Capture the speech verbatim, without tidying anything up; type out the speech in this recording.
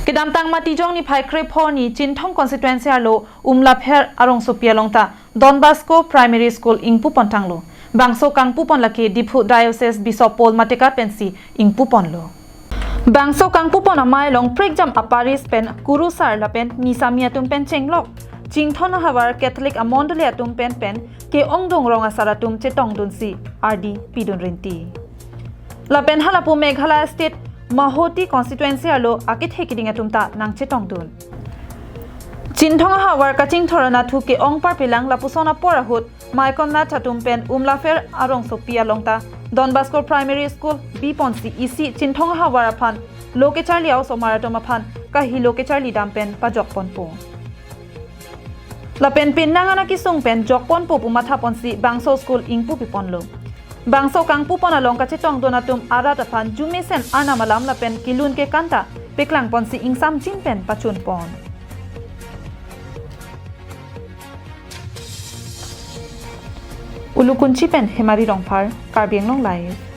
Kedamtang Matijong niphai krepho arni Chinthong constituency arlo Umlapher arongsopi along ta Don Bosco Primary School ingpupon tanglo. Bangso kangpupon lake Diphu Diocese Bishop Paul Matekat pensi ingpuponlo. Bangso kangpupon amei along prekjam a-parish pen kurusar lapen nisami atum pen chenglok Chinthong ahavar Catholic amondoli atum pen pen ke-ongdung rong asar atum chetongdunsi ardi pidun rinti. Lapen halapu Meghalaya State Mehati constituency arlo akethe keding atum ta nangchetongdun. Chinthong ahavar kachingthor anatthu ke-ong parpilang lapuson apor ahut Maikon Nath atum pen Umlapher arongsopi along ta Don Bosco Primary School biponsi isi Chinthong ahavar aphan lo kecharli a-osomar atum aphan kahelo kecharlidam pen pajokponpo. Lapen pinang ana kesung pen jokponpo pu mathaponsi bangso school ingpupiponlo. Bangso kangpupon along kachetongdun atum arat aphan jumesen arnam alam lapen kelun kekan ta peklangponsi ingsamjin pen pachunpon. Ulukunchi pen Hemari Rongphar, Karbi Anglong Live.